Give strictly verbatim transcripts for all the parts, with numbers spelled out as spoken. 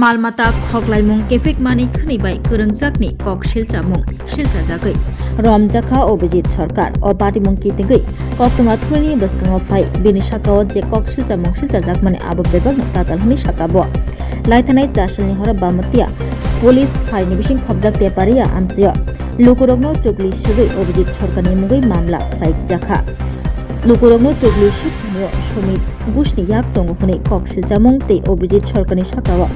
Malmata khoklaimung kephekmani khwnwi bai kwrwngjakni kok silchamung silchajagwi romjakha Abhijit Sarkar. O patimung kitingwi koktwma thulini bwskango phai bini sakao je kok silchamung silchajakmani abo bebakno tatal hwnwi saka bo. Laithanai chasalni horo Bamatia police phaini bising khopjak Teparia amchio lukurokno chukli swgwi Abhijit Sarkarni mungwi mamla khlaijakha. Lukurokno chukli swk thani Sumit Bushni yak tongo hwnwi kok silchamung tei Abhijit Sarkarni sakao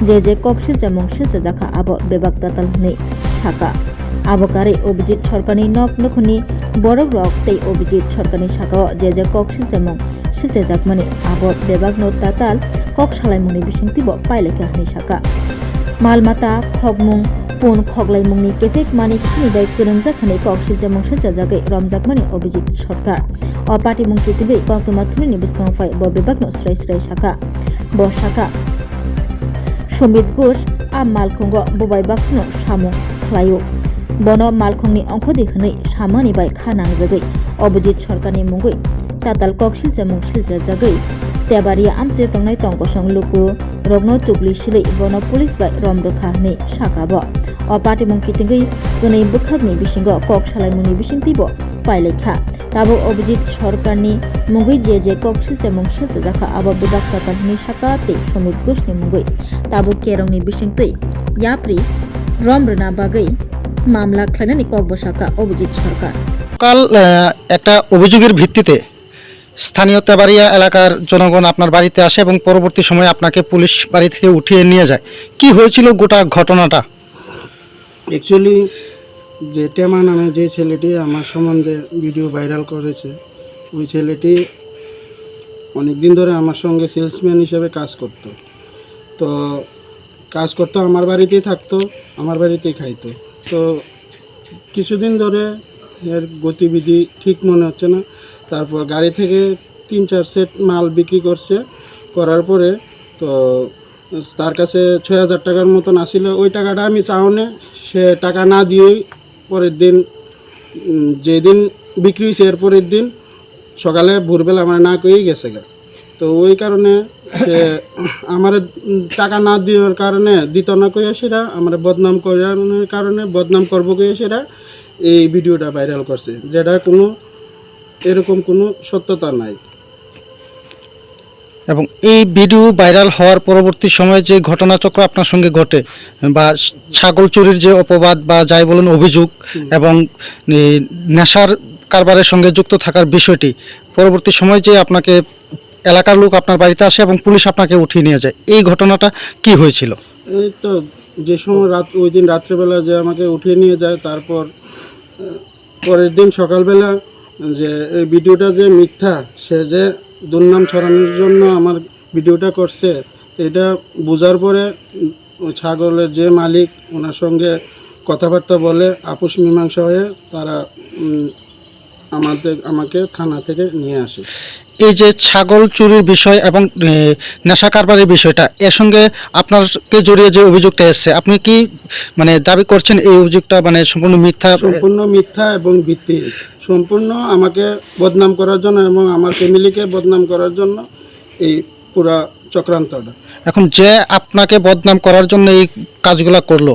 je je kok silchamung silchajakha abo bebak tatal hwnwi saka. Abo karwi Abhijit Sarkarni nok nukhungni borokrok tei Abhijit Sarkarni sakao je je kok silchamung silchajakmani abo bebakno tatal kok salaimungni bisingtwibo pailaikha hwnwi saka. Malmata, khokmung, pun khoklaimungni kephekmani khwnwi bai kwrwngjak hwnwi kok silchamung silchajagwi romjakmani Abhijit Sarkar. O patimung kitingwi koktwma thulini bwskango phai bo bebakno swrai swrai saka. Bo saka, Sumit Ghosh a malkhungo bubai baksino samung khlaio. Bono malkhungni ongkhodi hwnwi samani bai kha nangjagwi Abhijit Sarkarni mungwi tatal kok silchamung silchajagwi Tebaria amchio tongnai tongkosong lukurokno chukli silwi bono police bai rom rwkha hwnwi saka bo. O patimung kitingwi kwnwi bwkhakni bisingo kok salaimungni bisingtwibo pailaikha. Tabuk Abhijit Sarkarni mungwi je je kok silchamung silchajakha abo bebak tatal hwnwi saka tei Sumit Ghoshni mungwi tabuk kerongni bisingtwi yapri rom rwna bagwi mamla khlainani kokbo saka Abhijit Sarkar. কাল আহ, একটা অভিযোগের ভিত্তিতে স্থানীয় তেবাড়িয়া এলাকার জনগণ আপনার বাড়িতে আসে এবং পরবর্তী সময়ে আপনাকে পুলিশ বাড়ি থেকে উঠিয়ে নিয়ে যায়। কি হয়েছিল গোটা ঘটনাটা? অ্যাকচুয়ালি, যে টেমা নামে যে ছেলেটি আমার সম্বন্ধে ভিডিও ভাইরাল করেছে, ওই ছেলেটি অনেক দিন ধরে আমার সঙ্গে সেলসম্যান হিসেবে কাজ করত। তো কাজ করতো, আমার বাড়িতেই থাকতো, আমার বাড়িতেই খাইতো। তো কিছুদিন ধরে এর গতিবিধি ঠিক মনে হচ্ছে না। তারপর গাড়ি থেকে তিন চার সেট মাল বিক্রি করছে, করার পরে তো তার কাছে ছয় হাজার টাকার মতন আসিল। ওই টাকাটা আমি চাওনে, সে টাকা না দিয়েই পরের দিন, উম, যেদিন বিক্রি হয়েছে, এর পরের দিন সকালে ভোরবেলা আমার না কইয়ে গেছে গা। তো ওই কারণে সে আমার টাকা না দেওয়ার কারণে, দিত না কইয়া সেটা আমার বদনাম করানোর কারণে, বদনাম করবো কইয়া সেটা এই ভিডিওটা ভাইরাল করছে, যেটা কোনো এরকম কোনো সত্যতা নাই। এবং এই ভিডিও ভাইরাল হওয়ার পরবর্তী সময়ে যে ঘটনাচক্র আপনার সঙ্গে ঘটে বা ছাগল চুরির যে অপবাদ বা যাই বলুন অভিযোগ হুম। এবং এই নেশার কারবারের সঙ্গে যুক্ত থাকার বিষয়টি, পরবর্তী সময় যে আপনাকে এলাকার লোক আপনার বাড়িতে আসে এবং পুলিশ আপনাকে উঠিয়ে নিয়ে যায়, এই ঘটনাটা কি হয়েছিল? এই তো যে সময় রাত, ওই দিন রাত্রেবেলা যে আমাকে উঠিয়ে নিয়ে যায়, তারপর, আহ, পরের দিন সকালবেলা যে এই ভিডিওটা যে মিথ্যা, সে যে দুর্নাম ছড়ানোর জন্য আমার ভিডিওটা করছে, তো এটা বোঝার পরে, উম, ওই ছাগলের যে মালিক, ওনার সঙ্গে কথাবার্তা বলে, আপোষ মীমাংসা হয়ে তারা, উম, আমাদের, আমাকে থানা থেকে নিয়ে আসে। এই যে ছাগল চুরির বিষয় এবং, এ, নেশা কারবারের বিষয়টা, এর সঙ্গে আপনারকে জড়িয়ে যে অভিযোগটা এসছে, আপনি কি, মানে, দাবি করছেন এই অভিযোগটা, মানে, সম্পূর্ণ মিথ্যা? সম্পূর্ণ মিথ্যা এবং ভিত্তিহীন। সম্পূর্ণ আমাকে বদনাম করার জন্য এবং আমার ফ্যামিলিকে বদনাম করার জন্য এই পুরা চক্রান্তটা। এখন যে আপনাকে বদনাম করার জন্য এই কাজগুলা করলো,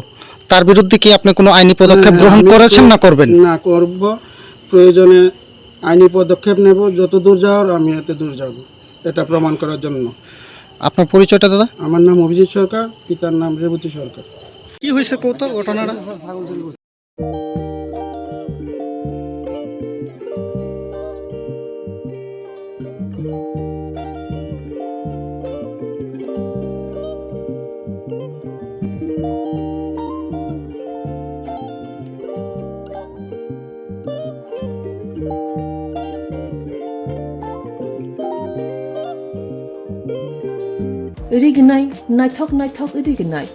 তার বিরুদ্ধে কি আপনি কোনো আইনি পদক্ষেপ হ্যাঁ, হ্যাঁ, গ্রহণ আমি করেছেন তো না করবেন? না করব, প্রয়োজনে আইনি পদক্ষেপ নেব, যত দূর যাওয়ার আমি এত দূর যাব, এটা প্রমাণ করার জন্য। আপনার পরিচয়টা, দাদা? আমার নাম অভিজিৎ সরকার, পিতার নাম রেবতী সরকার। কি হয়েছে কও তো ঘটনাটা? Rignai, naithok naithok rignai.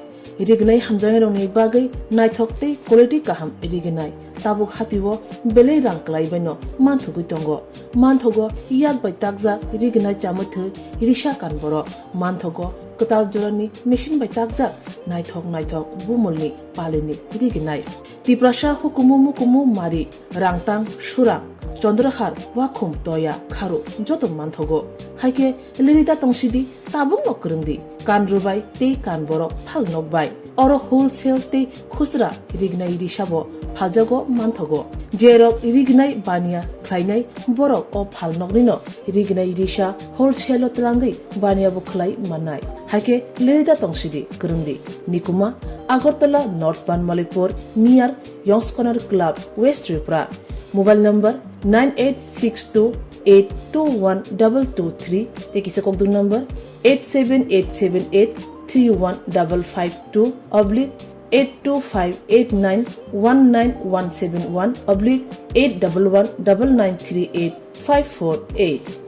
Rignai hamjaknairokni bagwi naithok tei quality kaham rignai. Tabuk hatio belai rang kwlaibaino manthogwi tongo. Manthogo yak bai takjak rignai chamwi thwi risa kan borok. Manthogo kwtal jorani machine bai takjak naithok naithok bumulni palini rignai. Tiprasa hukumu mukumu mari, rangtang, surang, chondrahar, wakhum, toya, kharu joto manthogo. Hai khe lirita tongsidi, tabukno kwrwngdi, kan rwbai tei kan borok phalnok bai. Oro wholesale tei khusra rignai risabo phaljago manthogo. Jerok rignai baniya khlainai borok o phalnoknino rignai risa wholesale-o twlangwi baniyabo khlai mannai. Hai khe lirita tongsidi, kwrwngdi. Nikuma, Agartala North Banmalipur, near Yongskonar Club, West Tripura. Mobile number nine eight six two eight two one double two three, tei kisa kokduk number eight seven eight seven eight three one double five two oblique eight two five eight nine one nine one seven one oblique eight double one double nine three eight five four eight.